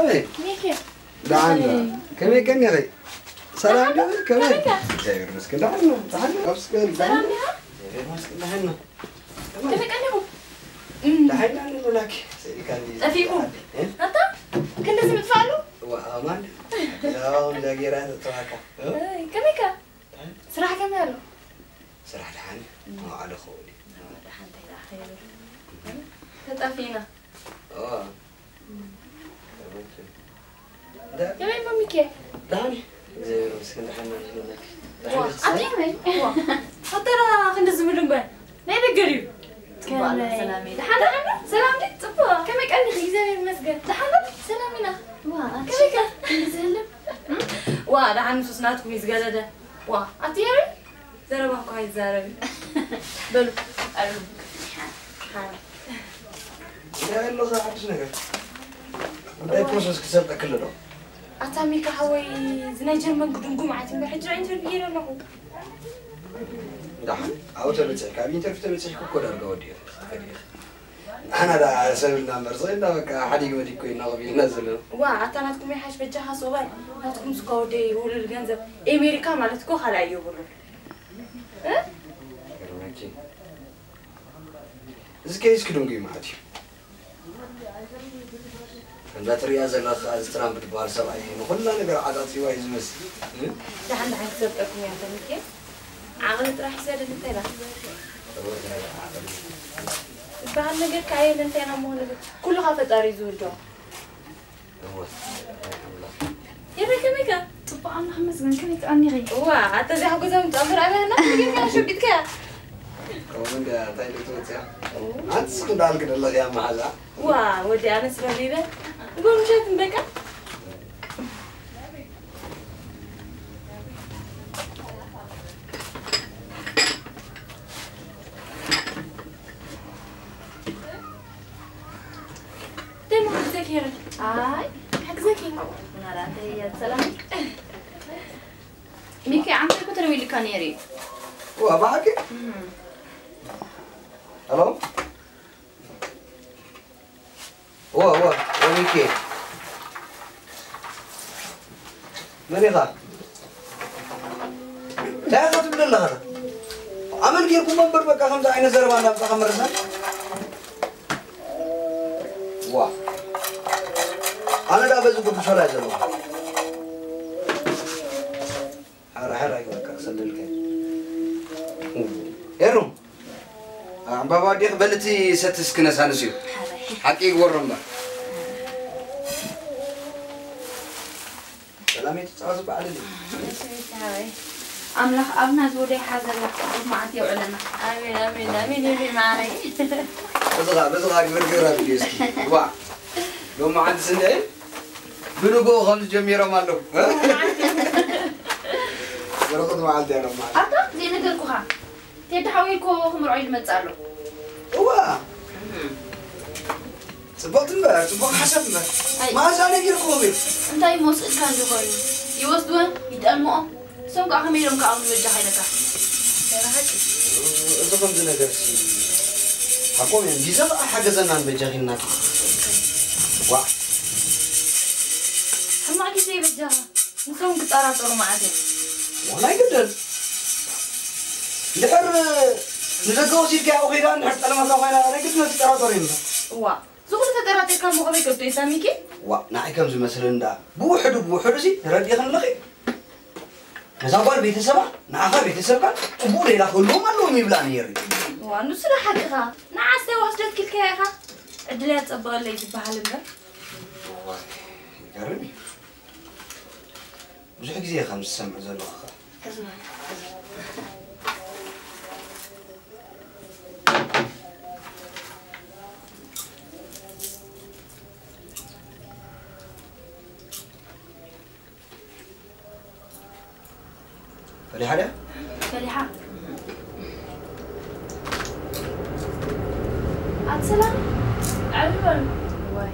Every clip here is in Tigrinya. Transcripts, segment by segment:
ሚኪ። ደሓን ዶ? ከመይ ቀኒኺ? ሰላም ዶ? ከመይ? ከመይ ከ? እግዚኣብሔር ይመስገን። ደሓን ነው። ደሓን ነው። ኣብ ስገል ደሓን ሰላም ነው። ዲኻ? እግዚኣብሔር ይመስገን። ደሓን ነው። ከመይ ቀኒኹም? ደሓን ኢና ንብለኪ። ስኢልካ እንዲ ጠፊእኩም? እ? ኣታ? ክንድዚ ምጥፋእሉ? ዋ፣ ኣማን። ያው እንዳ ጌራ ተተዋካ። እ? ኣይ፣ ከመይ ከ? ስራሕ ከመይ ኣሎ? ስራሕ ደሓን እዩ። መዋዕለ ክኸውን እዩ። ደሓን እንታይ ደኣ ኸይብል? ተጣፊእና። ኦ። ከመይ እሞ ሚኬ? ደሓን እዩ። እግዚኣብሔር ይመስገን፣ ደሓን ኢና ንብለኪ። ደሓን ዋ፣ ኢኺ? ኣቲ መይ? ዋ፣ ፈጠራ ክንዲ ዝብል እምበር። ናይ ደገ ድዩ? ጽቡቕ ኣላ ከመይ? ሰላመይ። ደሓን፣ ደሓን ዶ? ሰላም ድዩ? ጽቡቕ። ከመይ ቀኒኺ? እግዚኣብሔር ይመስገን። ደሓን ዶ? ሰላም ኢና። ዋ፣ ኣቲ ከመይ ከ? ክንዲ ዝህልም? ዋ፣ ደሓን ንሱስ ናትኩም እዩ ዝገደደ። ዋ፣ ኣቲ የሪ? ዘረባ እኮ ኣይዛረብን። በሉ፣ ቀርቡ። እንታይ ኣሎ እዛ ሓድሽ ነገር? እንታይ ፕሮሰስ ክሰልጠክል ዶ? ኣታ ሚካ ሓወይ፣ እዚ ናይ ጀርመን ግድንጉ መዓት እምበር፣ ሕጂ ኢንተርቪው ገይረ ኣለኹ። ደሓን፣ ኣብኡ ተበጺሕካ፣ ኣብ ኢንተርቪው ተበጺሕካ እኮ ዳርጋ ወዲእኺ ትኸዲ ኢኺ። ንሕና ደኣ ሰብ ኢልና እምበር፣ ስቕ ኢልና በቃ ሓዲግ መዲግ ኮይና ኮፍ ኢልና ዘለና። ዋ፣ ኣታ ናትኩም ይሓሽ በጃኻ ሱቕ በል። ናትኩም እኮ ወደይ ውሉል ገንዘብ። ኤሜሪካ ማለት እኮ ካልኣይ እዩ ብሩ። እ? ገርመኪ። እዚ ከይስ ክድንጉ እዩ ማለት እዩ። ከምዛ ትሪኣ ዘለኻ እዚ ትራምፕ ዝበሃል ሰብኣይ ንኹላ ነገር ዓጻጺዋ እዩ ዝመስል። እ? ደሓን ደሓን ክሰብጠኩም እያ ተምኬ። ዓቕሊ ጥራሕ ይሰደድ እንታይ ኢላ? ጥሩ ነገር ዓቕሊ። ዝበሃል ነገር ከኣ የለ እንታይ ኢና እሞ ንብል። ኩሉ ካብ ፈጣሪ እዩ ዝውርዶ። እወ፣ ኣምላኽ። የረ ከመይ ከ? ጽቡቕ ኣምላኽ ይመስገን፣ ከመይ ትቐኒኺ? እዋ፣ ኣታ እዚኣ ሓጎዛ ምጻእ እምበር ኣበይ ኣላ? ከመይ ጌርካ ሸጒጥካያ? ከምኡ እንድያ፣ እንታይ ኢሉ ትወጽያ? እው። ኣንቲ ስኺ እንዳልክ ደለኽያ መሓዛ። ዋ፣ ወዲ ኣነስ ረቢበ። ጎምሸት በቃ። ደሞ ሓግዘኪ ሄረን። ኣይ፣ ሓግዘኪ። ናራ፣ እንታይ እያ? ሰላም። ሚኪ፣ ዓንተ እኮ ተደዊሉካ ነይሩ እዩ። ዋ፣ ብሓቂ? እም። ሄሎ? ዋ፣ ዋ፣ ዋ፣ ሚኪ። መን ኢኻ? እንታይ ኢኻ ትብል ዘለኻ? ኣመል ጌርኩም እምበር በቃ ከምዚ ዓይነት ዘረባ እንዳምጻኻ መርዛን። ዋ። ኣነ ደኣ በዚ ጉዱ ሸላይ ዘለኹ። ሓራ ሓራ ይበቃ ክሰደልካ። ኤሩ። ዕምባባ ዲኽ በልቲ ሰቲ እስኪ ነሳንስ እዩ። ሓቂ ይግበሮ እምበር። ሰላም ይትጻወት በዓል እዩ። ኣምላኽ ኣብና ዝወደ ይሓዘላ፣ ጽቡቕ መዓልቲ የውዕለና። ኣሜን፣ ኣሜን፣ ኣሜን ይብሊ መዓረይ። በዚ ኸኣ፣ በዚ ኸኣ ግብር ግብራ ቪድዮ እስኪ። ዋ፣ ሎም መዓልቲ ስንደይ ብንግሆ ከም ዝጀሚሮም ኣለዉ። በረኸት መዓልቲ እዮም ማለት። ኣታ ዘይነገርኩኻ፣ ቴዲ ሓወይ እኮ ክምርዖ ኢሉ መጽእ ኣሎ። እዋ። እም። ጽቡቕ ትንበር፣ ጽቡቕ ሓሳብ እምበር። ኣይ። መዓስ ኣነ ጌርክዎ ግን? እንታይ እሞ ስእልካ እንዲ ኮይኑ? ይወስድወን፣ ይጠልምኦ። እሶም ከኣ ከመይ ኢሎም ክኣምኑ በጃኻ ኢለካ። ናይ ብሓቂ። እዚ ከምዚ ነገርሲ ሓቆም እዮም። ግዜ ከኣ ሓገዘና ንበጃኺ ኢልናኪ። ዋዕ። ሕማቕ ግዜ በጃኻ። ንሶም ክጠራጠሩ መዓት እዮም። ዋላ ኣይግድን። እንድሕር ንደገ ወሲድካያ ከይዳ እንድሕር ጠለመካ ኮይና ናይ ግድን ክጠራጠሩ እዮም። እዋ፣ እዚ ኩሉ ተጠራጢርካ እሞ ከመይ ከብቶ እዩ ሳሚኪ? ዋእ፣ ንዓይ ከም ዝመስለኒ ደኣ ብውሕዱ ብውሕዱ ሲ ተረዲእኽኒ ኣለኺ። ነዛ ጓል ቤተሰባ፣ ንዓኻ ቤተሰብካ ጽቡቕ ሌላ ክህልዎም ኣለዎም ይብላ ነይሩ። እዋ፣ ንሱ ዶ ሓቅኻ? ንዓስ ተይ ወስደት ክልከያ ኢኻ? ዕድል ያጸብቐለይ ዝበሃል እምበር። እዋ፣ ይገርም እዩ። ብዙሕ ግዜ ከም ዝሰምዕ ዘለኹ ኸኣ። ፈሊሓ ድያ? ፈሊሓ። ኣቲ ሰላም፣ ኣዕቢ በሉ። ዋይ፣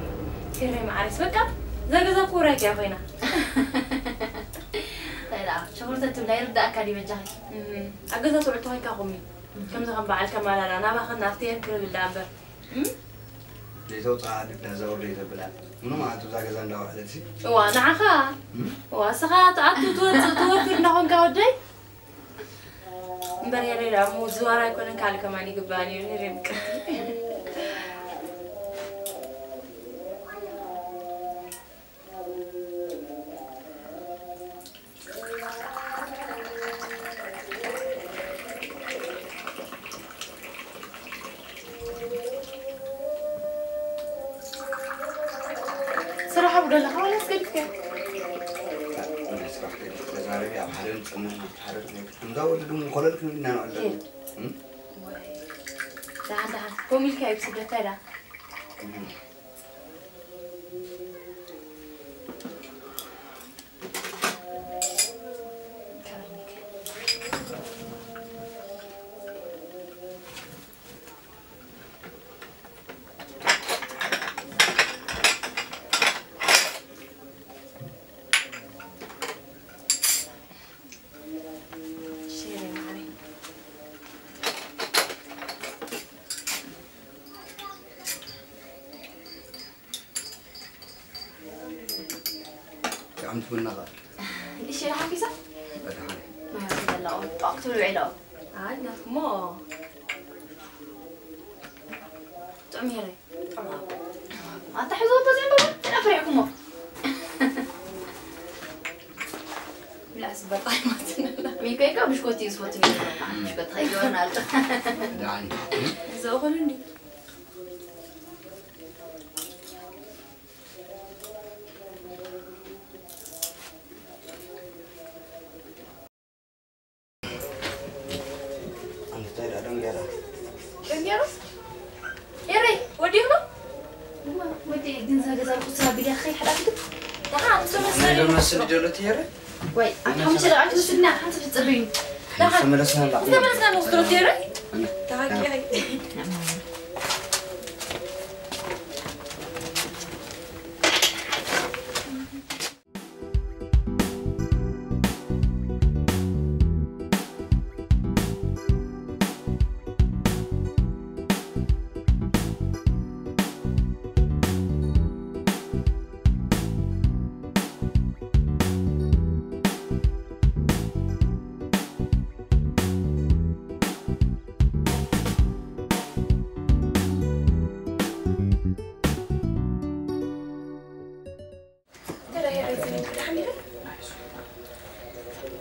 ፊሬ መዓረይስ፣ በቃ፣ እዛ ገዛ እኮ ውራይኪ እያ ኮይና። እንታይ ደኣ፣ ሸኾርተት ትብላ ይርዳእካ ድዩ በጃኺ? እም፣ ኣብ ገዛ ትውዕል ተኾይንካ ቁሚ። እም። ከምዚ ከም በዓል ከማላላ፣ ናባኽን ናብተይን ክርብል ደኣ እምበር። እም? ዘይተውፅኣ ኣድብዳ ዘውርደ ተብላ ምኑ ማለት እዛ ገዛ እንዳውዓለትሲ እዋ ንዓኻ እም? እዋ እስኻ ትኣቱ ትወፅእ ትወፍር እንዳኾንካ ወደይ እምበር የሬዳ እሞ ዝዋር ኣይኮነን ካልእ ከማን ይግባእ ነይሩ የሬ ምቅርቲ ስራሕ ኣብ ደለኻ ዋላስ ገዲፍካ? ናይ ስራሕ ገዲፍ ተዛረቢ ኣብ ሓደ ንጽንሕ ኣብቲ ሓደ ክንብል ከምዛ ወለዱ ምን ኮለል ክንብል ኢና ንዕለሉ። እም? ደሓን ደሓን ኮሚልካ እዩ ስደት ታይዳ? እም። ብጣዕሚ ትምናቐ። እሺ፣ ሓፊሳ? በድሓነ። ማይ ወስደላ፣ ጣቕ ትብሉ ውዒሎ። ኣይ፣ ናትኩሞ። ጥዑም የረይ። ኣታ ሕዝዎ ተዘንበሩ፣ ተናፈሪሕኩሞ። ብላዕ ስበር ጣዕማትና። ሚልኮ እኮ ብሽኮቲ እዩ ዝፈቱ ነይሩ። ብሽኮቲ ከይገበርና ኣሎ። ዳኒ። እዚ እኹል እንዲ። ኣንተ እንታይ ደኣ ደንገራ? ደንገራ? ኤረይ፣ ወዲኹ? እዋ፣ ወዲ ግን እዛ ገዛ ርኹስ ኣቢልያ ክኸይድ ሓዳፊቱ? ደሓን፣ ንሱ መሰለኒ። ደመስል ደሎ ትየረ? ወይ፣ ኣብ ሓሙሽተ ደቂቃ ትወስድና፣ ሓንቲ ክትጽበዩኒ። ደሓን። ተመለስና ኣላ። ተመለስና ንወስዶ ትየረ? ኣነ። ተሃቂ፣ ኣነ። ኣይ።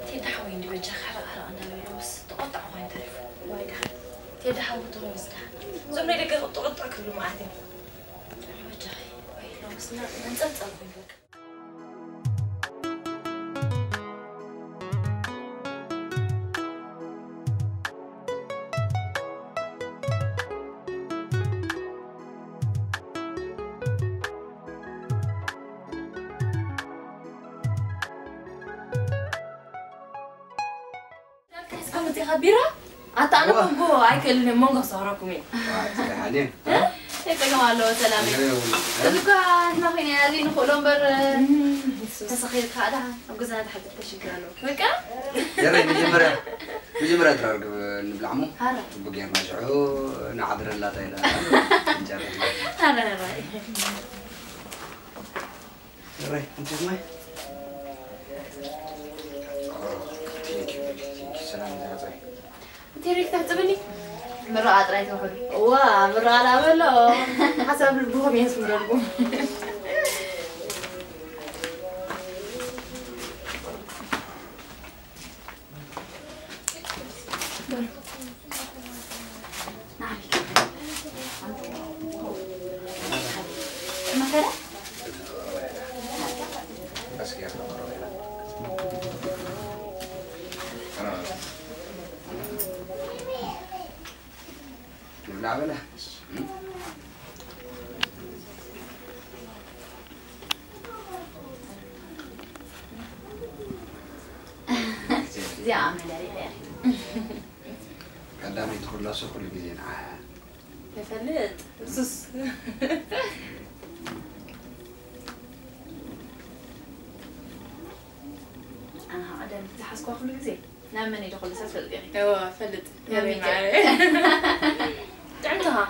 ቴዲ ሓወይ እንዲ በጃኻ ሕረቕ ሕረቕ እንዳበለ ምስ ተቖጣዕ ኮይኑ ተሪፉ። ዋይ ደሓን። ቴዲ ሓዊ ትኹን ምስዳ። እዞም ናይ ደገ ጥቕጥቕ ክብሉ መዓት እዮም። በጃኺ፣ ወይ ሎምስ እና መንጸልጸል ኮይኑ በቃ። እስከ መፂኻ ቢራ? ኣታ ኣነ እዋ። መንጎ ኣይክእልን እየ፣ መንጎ ክሰኽረኩም እየ። ዋ፣ ፅባሕ ሓሊም። እ? እንታይ ፀገም ኣለዎ? ሰላም እየ። ገለ የብሉን። እዚ እኳ ንሕና ኮይና እያ፣ እዚ ንኽእሎ እምበር፣ እም፣ የሱስ። ተሰኺርካ ደኣ ኣብ ገዛና ተሓተት ተሽግር ኣለዎ። በቃ? የረይ፣ መጀመርያ፣ መጀመርያ ድራር ግብ ንብላዕሞ። ሃረ። ጽቡቅ ጌርና ሽዑ ንዓድረላ ታ ኢላ። እንጀራ። ሃረ፣ ሃረ። ራይ፣ እንትን ማይ። ኦ፣ ቴንክ ዩ፣ ቴንክ ዩ። ሰላም ይዛረጻይ። ቴንክ ዩ፣ ትሕጽብኒ? ምርቓ ጥራይ ትውሕዱ። እዋ፣ ምርቓ ላበሎ። ሓሳብ ልብኹም የስምረልኩም። ንብላዕ በለ። እዚኣ መለሊት እያ። ቀዳመይቲ ኩላሱ ኩሉ ግዜ ንዓያ። ይፈልጥ፣ እሱስ። ኣነ ቀዳመይቲ ዝሓዝኳ ኩሉ ግዜ ናብ መን ኢለ ኩሉ ሰብ ትፈልጥ ኢኺ። እወ፣ እፈልጥ። ናብ ሚካኤል። ጥዕምቲ ኸኣ።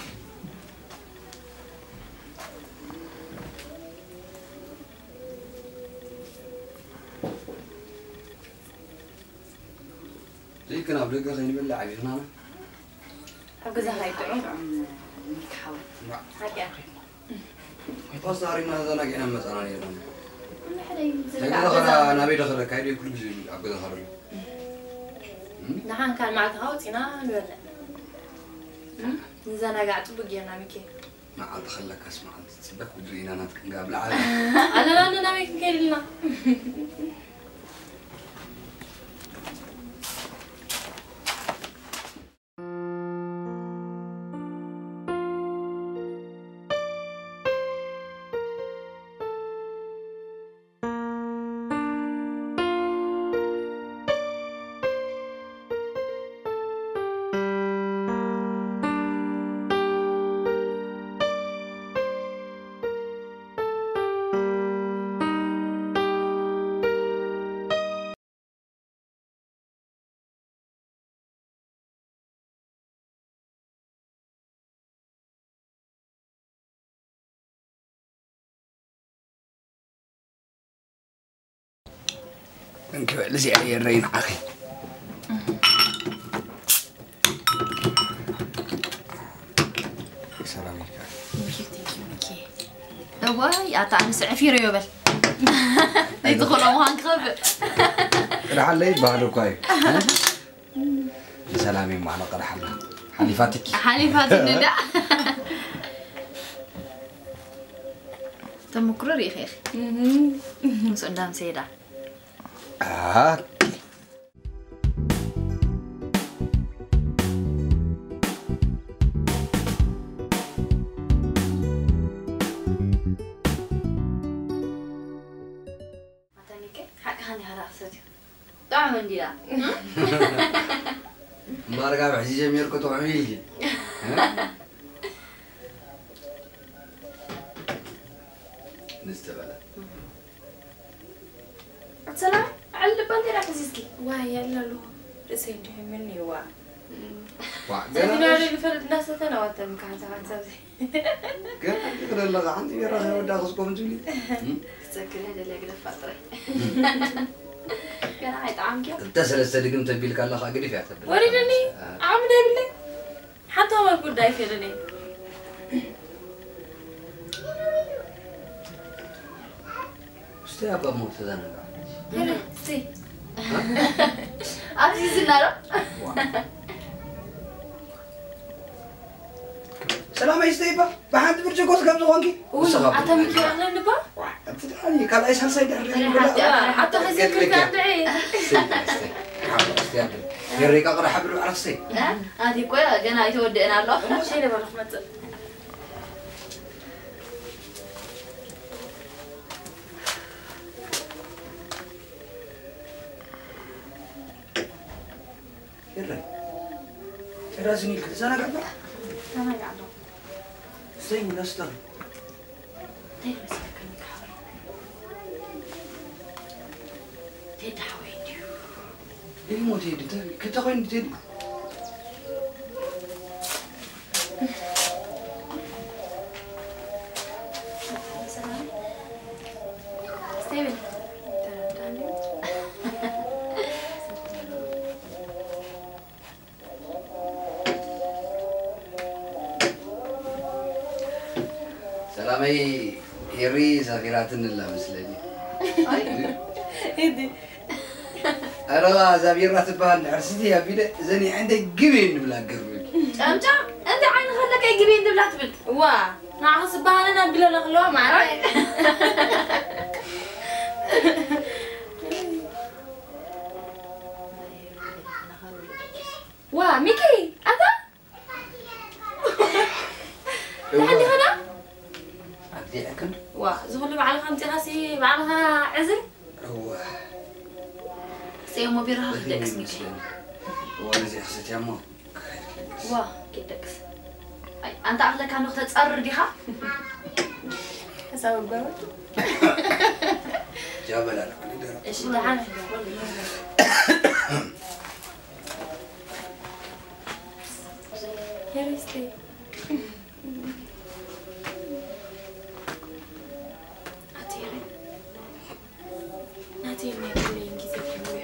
ግን ኣብ ደገ ከይንበልዕ ዓቢኽናና። ኣብ ገዛ ከይጥዑም። ፓስታ ኣሪና ተዘናጊዕና መጻና ነይርና። ናይ ገዛ ኸዳ ናበይ ደኸደ ካይደ ኩሉ ግዜ ኣብ ገዛ ኸደሉ። ንሓን ካል መዓልቲ ካውፂና ንበልዕ። ንዘናጋዕ ፅቡቅ ጌርና ሚኪ። መዓልቲ ከለካስ መዓልቲ ፅበክ ብድሪና ናትክን ጋር ብልዓል ኣለና ኣለና ናበይ ክንከይድ ኢልና እንክበል እዚኣ የረይ ንዓኺ ሰላም ኢልካ እዋይ ኣታ ኣነ ስዕፊረ ዮ በል ዘይትኽእሎ ምዃን ክኸፍእ ቅድሓለይ ይበሃል እኳ እዩ ንሰላም እዩ ማዕና ቅድሓልና ሓሊፋትኪ ሓሊፋትኒ ዳ ተመክሮ ርኢኸ ኢኺ ምስኡ እንዳምሰየዳ ኣታ ሚከ ሓቅኻ እንዲኻ ደኣ ክሰትዮ ጥዑም እንዲላ እምበኣር ካብ ሕዚ ጀሚርኩ ጥዑም ኢልኪ ንዝተበለ ሰላም ዓል ልባ እንታይ ደኣ ሒዝኪ ዋይ ያለ ኣለኹ ርእሰይ እንዲሁ ምን ይዋ ገና ዝፈልጥ እናሰተና ወተን ካንሳ ካንሳ ገና ክደለኻ ሓንቲ ቢራ ከይወዳ ክስቆም ትብሊ ክሰክር ደለ ግደፋ ጥራይ ገና ኣይጠዓምኪ ክልተ ሰለስተ ድግም ተቢልካ ኣለኻ ግድፍ እያ ተብል ወሪድኒ ዓቕሚ ደብለይ ሓንቲ ወር ጉዳይ ፌለኒ እስቲ ኣባ ሞ ተዘናጋ ኣብዚ ዝናሮ ሰላም ኣይስተይባ ብሓንቲ ብርጭቆ ስጋብ ዝኾንኪ ንስኻ ኣታ ምኪ ኣኽለኒ ባ እቲ ድሓኒ ካልኣይ ሳልሳይ ድሕሪ ኣቶ ሒዘ ክልካ እንድዒ የሬቃ ቅረ ሓብሪ ባዕላ ክስተይ ኣቲ እኮ ገና ኣይተወደአን ኣሎ ሸይለ በሎ ክመፅእ ይረይ ጭራስን ኢልክ ትዘናጋዕ ዶ? ተናጋዕ ዶ? ሰይ ሙለስተር እንታይ ይመስለካ ሚካኤል? ቴዲ ሓወይ እንድዩ ኢልሞ ቴዲ እንታይ ክልተ ኮይኑ ቴዲ ስቴቨን ሰላመይ ሄሪ ሰፊራትኒ ኣላ መስለኒ ኣረባ እዛ ቢራ ትበሃል ድሕር ስቲ ኣቢለ እዘን ይዕንደ ግብ እየን ንብላ ገርበል ጨምጫም እንተ ዓይኒ ከለከይ ግብ እየን ትብላ ትብል እዋ ንዓኸ ስበሃለን ኣቢለለ ክለዋ ማዕራይ ዋ ሚኪ ኣታ እንታይ ዲኻ ዳ ኣብዚዕክን ዋ እዚ ኩሉ ባዕልኻ ኣምፂኻሲ ባዕልኻ ዕዝል እዋ ሰየሞ ቢራኻ ክትደቅስ ሚኪ እዋ ነዚኣ ክሰትያ እሞ ዋ ኪደቅስ ኣይ ኣንታ ኣኽለካ ኖ ክተጸርር ዲኻ ሕሳብ ኣጓበት ጃበላ ንዓሊ ደረቕ እሺ ደሓን ሕጂ ሄሪስቲ ኣቲ ሄሪ ናተይ ናይ ኩለይን ግዜ ጀሚሩ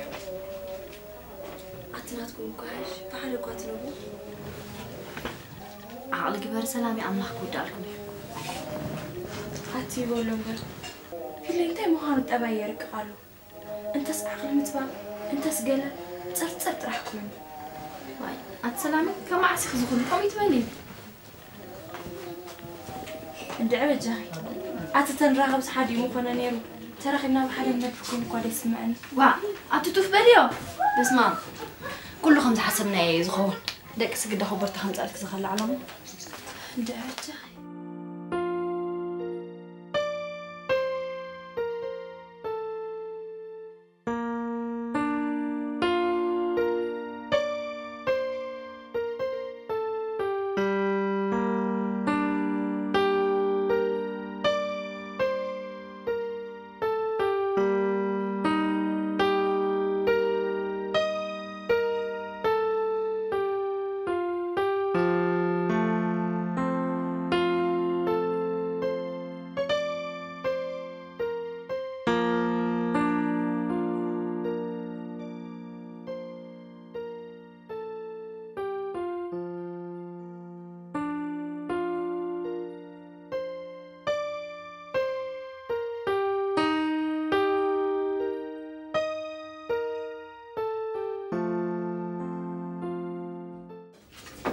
ኣቲ ናትኩም እኳ እኳ ትነግሩ። ዓቕሊ ግበር ሰላሚ፣ ኣምላኽ ክውዳእልኩም እዩ። ኣቲ ይበሎ እምበር፣ ፊለይ እንታይ ምዃኑ ጠባይ የርቅቕ ኣሎ። እንተስ ዓቕሊ ምትባብ፣ እንተስ ገለ፣ ጽርጽር ጥራሕ ኩኑ። ዋይ፣ ኣቲ ሰላሚ፣ ከመዓስ ኢኺ ዝኹሉ ከምኡ ትበሊ? እንድዒ በጃኺ፣ ኣቲ ተንራኸብስ ሓዲኡ ምኾነ ነይሩ። ተራኺብና ብሓደ ንነብር ኮይኑ እኳ ደይስምዐኒ። ዋ፣ ኣቲ ቱፍ በልዮ። በስመ ኣብ። ኩሉ ከም ዝሓሰብናዮ እዩ ዝኸውን። ደቂ ስግደ ኮቦርታ ከምጻልክ ዝኸላ ዓለሙ። እንድዒ በጃኺ።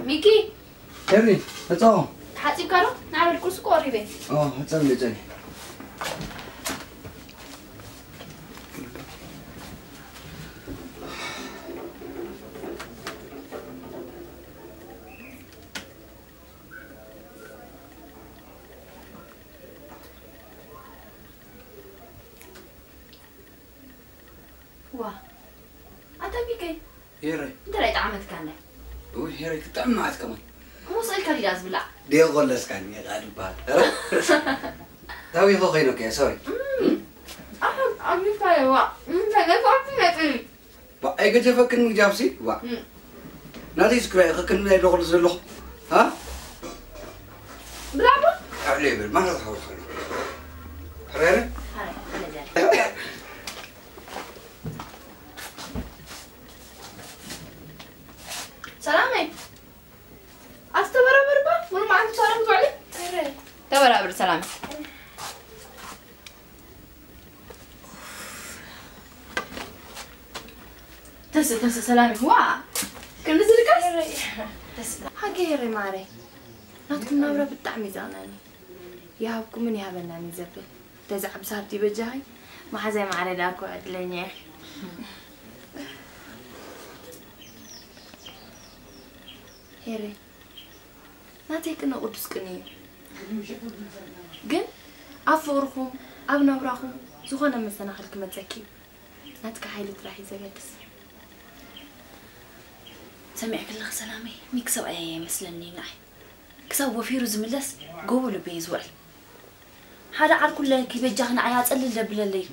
ሚኪ፣ ሄሪ፣ መጻኹ። ተሓጺብካ ዶ? ንዓ በል ቁርሲ እኮ ቀሪበ። ኦ፣ ሕጸብ ልጸኒ። ዋ፣ ኣታ ሚከይ፣ ሄረይ። እንታይ ጠዓመትካለ? ውይ፣ ሄረይ፣ ክትጥዕም መዓት ከማን። እሞ ስእልካ ዲዳ ዝብላዕ? ዲዮ ቆለስካኒ፣ ቃል ይበሃል። ኧረ፣ ታዊኾ ኮይኖ ከ፣ ሶሪ። እም፣ ኣሁን ኣሚፋ የዋ፣ እም፣ ተገፋ ነጥቢ። ባ፣ ኣይገጀፈክን ጃብሲ፣ ባ። እም። ናተይ ስክራይ፣ ከክን ናይ ደኹል ዘለኹ። ሃ? ብራቦ። ኣዕለ ይብል፣ ማለት ሓውስ ሓውስ። ሕረረ? ሃይ፣ ሃይ፣ ሃይ። ሰላመይ። ኣቲ ተበራበር ባ፣ ሙሉ መዓልቲ ብሳዕሪ ክትውዕሊ? እረ። ተበራበር ሰላም። ተስ፣ ተስ፣ ሰላም። ዋ፣ ክንዲ ዝልቀስ? እረ። ተስ፣ ሃገይ እረ ማረይ። ናትኩም ናብራ ብጣዕሚ ይዘቕነኒ። ይሃብኩምን ይሃበናን እዩ ዘብል። ተዛዕብ ሳብቲ በጃኺ፣ መሓዛይ ማዕረ ደኣ እኮ ዕድለኛ እየ። ሄረ፣ ናተይ ቅነ ቅዱስ ቅነ እዩ። ግን ኣብ ፍቕርኹም፣ ኣብ ናብራኹም ዝኾነ መሰናኽል ክመጸኪ እዩ። ናትካ ሓይሊ ጥራሕ እዩ ዘገድስ። ሰሚዕኪ ኣለኺ ሰላመይ፣ ሚኪ ሰብኣይ ኣይመስለኒ ንዓይ። ክሳብ ወፊሩ ዝምለስ ጎቦ ልቢ እዩ ዝውዕል። ሓደ ዓርኩ ኣለኪ በጃኺ ንዓይ ኣጸልል ደብለለይ።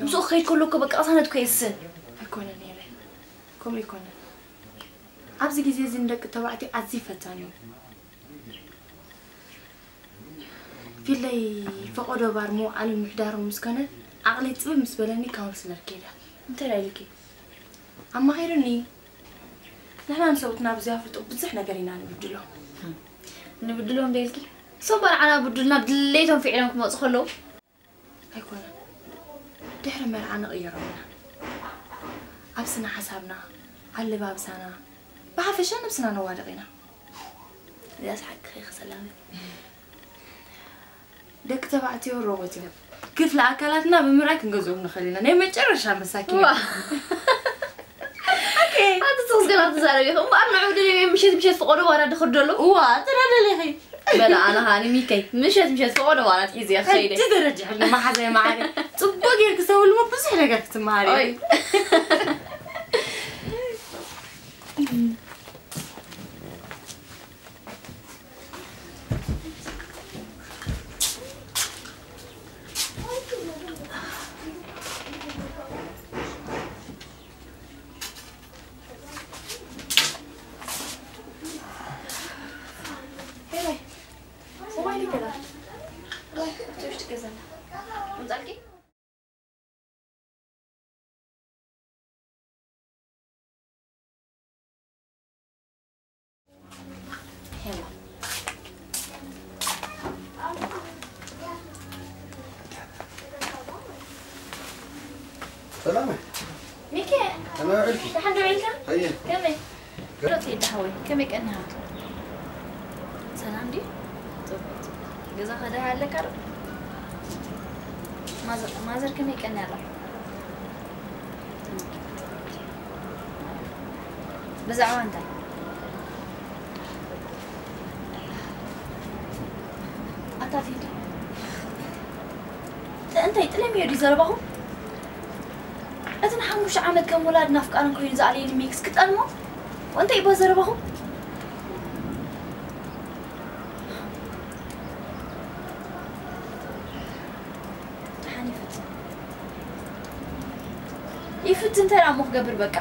ምስኡ ክኸይድ ከሎ እኮ በቃ ቅሳነት እኮ እየ ዝስእን። ኣይኮነን ሄረ፣ ከምኡ ኣይኮነን። ኣብዚ ግዜ እዚ ንደቂ ተባዕትዮ ኣዝዩ ፈታኒ እዩ። ፊለይ ፈቐዶ ባር ምውዓልን ምሕዳርን ምስ ኮነ፣ ዓቕለይ ጽብብ ምስ በለኒ ካውንስለር ከይደ። እንታይ ደኣ ኢሉኪ? ኣማኺሩኒ። ንሕና ንሰብኡትና ብዘይኣፍልጦ ብዙሕ ነገር ኢና ንብድሎም። ንብድሎም ዶ ኢልኪ? እሶም መርዓና ብዱልና ድሌቶም ፍዒሎም ክመጹ ከለዉ። ኣይኮነን። ድሕሪ መርዓ ንቕይሮም ኢና። ኣብ ስነ ሓሳብና፣ ኣለባብሳና፣ ብሓፈሻ ነብስና ነዋድቕ ኢና። እዚኣስ ሓቅኺ ኢኺ ሰላመይ። ደቂ ተባዕትዮ ሮቦት እዮም። ክፍሊ ኣካላትና ብምርኣይ ክንገዝኦም ንኽእል ኢና። ናይ መጨረሻ መሳኪን። ዋ። ኦኬ። ኣቲ ጽቕስ ገና ትዛረቢ ኢኺ። እምበኣር ንዑ ድልዮ ምሸት ምሸት ፈቐዶ ዋላ ድኽርደሉ። ዋ፣ ትረደሊ ኢኺ። በላ ኣነ ኸኣ ንሚከይ ምሸት ምሸት ፈቐዶ ዋላ ትሒዘ እየ ክኸይደ። ሕጂ ተረዲሕኒ መሓዛይ መዓረ። ጽቡቕ ጌርኪ ሰብልሞ ብዙሕ ነገር ክትመሃሪ ኦይ። ኢኺ። ሄሎ፣ ሞባይል ይገዛ። ወይ፣ ኣብቲ ውሽጢ ገዛ ኣላ። ኣምጻልኪ? ከመይ ውዒልኪ? ደሓን ዶ ውዒልካ? ሃየ። ከመይ? ዶ ትሄድ ሓወይ? ከመይ ቀኒኻ? ሰላም ድዩ? ጽቡቕ፣ ጽቡቕ። ገዛ ከ ደሃ ኣለካ ዶ? ማዘር፣ ማዘር ከመይ ቀንያ ኣላ? ብዛዕባ እንታይ? ኣታ ቴዲ፣ ጥ-፣ እንታይ ጥለምዮ ድዩ ዘረባኹም? እቲ ንሓሙሽተ ዓመት ከም ወላድን ኣፍቃርን ኮይኑ ዝኣለየኒ ሚክስ ክጠልሞ? እንታይ እባ ዘረባኹም? ደሓን ይፍትን። ይፍትን እንታይ ደኣ እሞ ክገብር በቃ።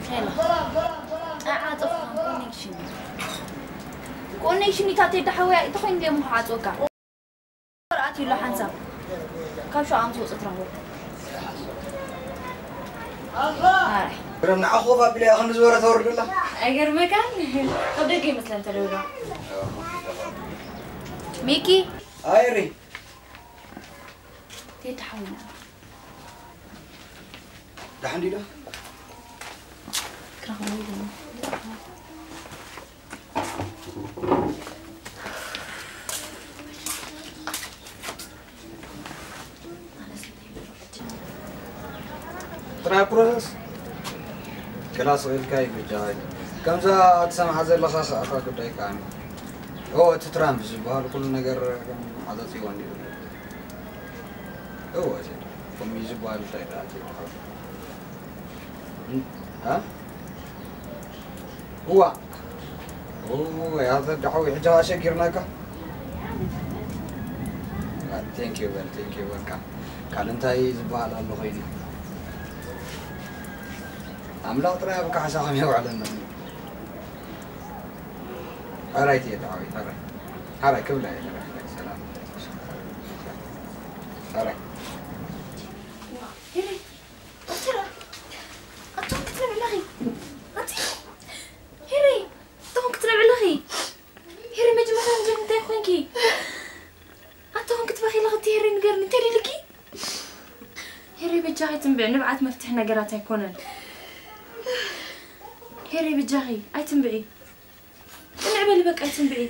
ሄሎ። ኣዓ፣ ጠፍኣ ኮኔክሽን። ኮኔክሽን ኢታ ቴዲ ሓወይ፣ ተኾይኑ ደሞ ክዓጽወካ። ኣትዩ ኣሎ ሓንሳብ። ካብ ሸውዓተ ኣምስኡ ጽፍራ ሆ። ኣራይ። ግርም ንዓኹ ኮፍ ኣቢለ እያ ክንዲ ዝበረ ተወርድ ኣላ። ኣይገርመካን? ካብ ደገ ይመስለን ተደውሎ። ሚኪ። ኣይሪ። ቴዲ ሓውና። ደሓን ድዩ? ክረኽቦ ኢሉ። ጥራይ ፕሮሰስ ክላስ ኢልካ ይምጃዋይ። ከምዛ ትሰምዓ ዘለኻ ከኣኻ ጉዳይ ከኣ። ኦ፣ እቲ ትራምፕ ዝበሃል ኩሉ ነገር ዓጸጽዎ እንዲዩ። እወ፣ እዚ ከምኡ ዝበሃል እንታይ ደኣ ትብሃል? እ? እ? እዋ። ኦ፣ ያተዳዕዊ ሕጂ ኣሸጊርናካ። ቴንክ ዩ በል፣ ቴንክ ዩ በል። ካ-፣ ካልእ እንታይ ዝበሃል ኣሎ ኮይኑ? ኣምላኽ ጥራይ ኣብ ካሕሳኹም የውዕለና። ሓራይ ትየ ደዓዊ፣ ሓራይ። ሓራይ ክብላ እየ፣ ሓራይ፣ ሓራይ፣ ሰላም። ሓራይ። ሄሪ፣ ኣንተ ደኣ፣ ኣቶም ክትነብዕ ኣለኺ። ኣንቲ፣ ሄሪ፣ ኣቶም ክትነብዕ ኣለኺ። ሄሪ፣ መጀመርያ ንገር እንታይ ኮንኪ? ኣቶም ክትበኺ ኣለኺ፣ እቲ ሄሪ ንገርኒ፣ እንታይ ደሊኪ? ሄሪ፣ በጃኺ ትንብዕ፣ ንብዓት መፍትሒ ነገራት ኣይኮነን። ሄሪ፣ በጃኺ፣ ኣይትንብዒ። ጽንዕ በሊ በቃ፣ ኣይትንብዒ።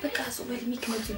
በቃ፣ ሱቕ በሊ፣ ሚክ መጺኡ።